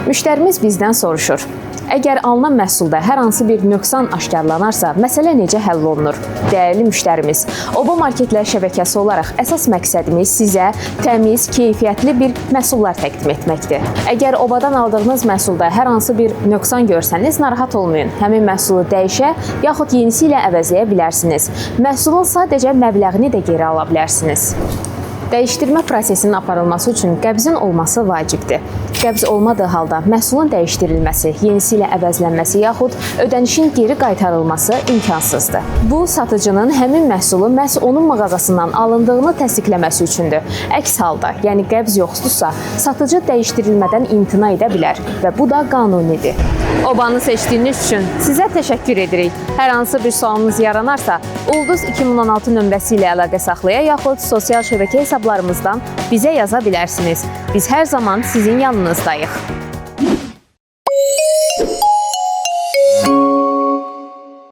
Müştərimiz bizdən soruşur. Əgər alınan məhsulda hər hansı bir nöqsan aşkarlanarsa, məsələ necə həll olunur? Dəyərli müştərimiz, Oba Marketlər şəbəkəsi olaraq əsas məqsədimiz sizə təmiz, keyfiyyətli bir məhsullar təqdim etməkdir. Əgər obadan aldığınız məhsulda hər hansı bir nöqsan görsəniz, narahat olmayın. Həmin məhsulu dəyişə yaxud yenisi ilə əvəzləyə bilərsiniz. Məhsulun sadəcə məbləğini də geri ala bilərsiniz. Dəyişdirmə prosesinin aparılması üçün qəbzin olması vacibdir. Qəbz olmadığı halda məhsulun dəyişdirilməsi, yenisi ilə əvəzlənməsi yaxud ödənişin geri qaytarılması imkansızdır. Bu satıcının həmin məhsulu məhz onun mağazasından alındığını təsdiqləməsi üçündür. Əks halda, yəni qəbz yoxdursa, satıcı dəyişdirilmədən imtina edə bilər və bu da qanunidir. Obanı seçdiyiniz üçün sizə təşəkkür edirik. Hər hansı bir sualınız yaranarsa, Ulduz 2016 nömrəsi ilə əlaqə saxlaya yaxud sosial şəbəkə hesablarımızdan bizə yaza bilərsiniz. Biz hər zaman sizin yanınızdayıq.